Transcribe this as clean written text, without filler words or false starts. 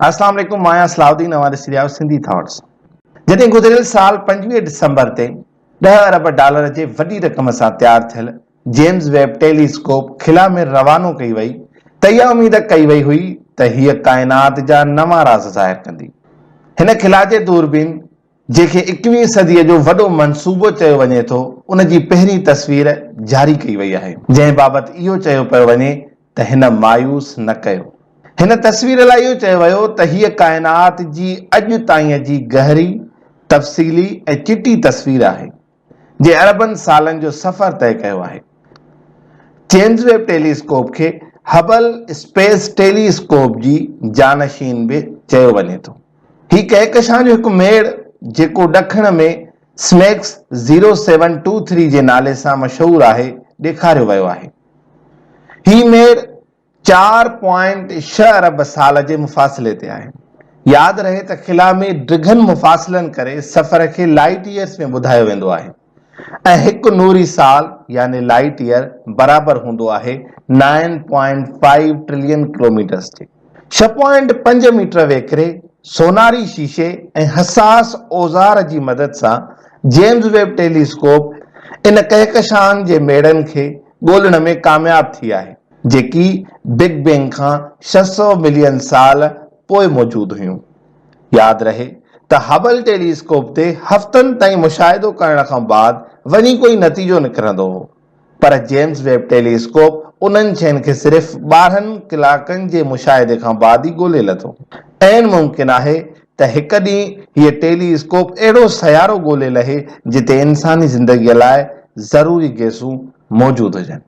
اسلام عليڪم مان آهيان صلاح الدين اوهان ڏسي رهيا آهيو سنڌي ٿاٽس. جڏهن گذريل سال 25 ڊسمبر تي 10 ارب ڊالر جي وڏي رقم سان تيار ٿيل جيمز ويب ٽيلي اسڪوپ خلا ۾ روانو ڪئي وئي ته اها اميد ڪئي وئي هئي ته هيء ڪائنات جا نوان راز ظاهر ڪندي. هن خلا جي دوربين جنهن کي ايڪويهين صديء جو وڏو منصوبو چيو وڃي ٿو، ان جي پهرين تصوير جاري ڪئي وئي آهي، جنهن بابت اهو چيو پيو وڃي ته هن مايوس نه ڪيو. هن تصوير لاء اهو چيو ويو ته هيء ڪائنات جي اڄ تائين جي گهري، تفصيلي ۽ چٽي تصوير آهي، جنهن اربن سالن جو سفر طئي ڪيو آهي. جيمز ويب ٽيلي اسڪوپ کي هبل اسپيس ٽيلي اسڪوپ جي جانشين به چيو وڃي ٿو. هي ڪهڪشان جو هڪ ميڙ جيڪو ڏکڻ ۾ سميڪس زيرو سيون ٽو ٿري جي نالي سان مشهور آهي ڏيکاريو ويو آهي. هي ميڙ 4.6 ارب سال جي مفاصلي تي آهي. ياد رهي ته خلا ۾ ڊگهن مفاصلن ڪري سفر کي لائيٽ ايئرس ۾ ٻڌايو ويندو آهي ۽ هڪ نوري سال يعني لائيٽ ايئر برابر هوندو آهي nine point five trillion kilometres جي. 6.5 ميٽر ويڪري سوناري شيشي ۽ حساس اوزار جي مدد سان جيمز ويب ٽيلي اسڪوپ ان ڪهڪشان جي ميڙن کي ڳولڻ ۾ ڪامياب ٿي آهي، جيڪي بگ بينگ کان 600 ملين سال پوء موجود هيون. ياد رهي ته هبل ٽيلي اسڪوپ تي هفتن تائين مشاهدو ڪرڻ کان بعد وڃي ڪوئي نتيجو نڪرندو هو. پر جيمز ويب ٽيلي اسڪوپ انهن شين کي صرف 12 ڪلاڪن جي مشاهدي کان بعد ئي ڳولي لڌو. عين ممڪن آهي ته هڪ ڏينهن هيء ٽيلي اسڪوپ اهڙو سيارو ڳولي لهي جتي انساني زندگيء لاء ضروري گئسون موجود هجن.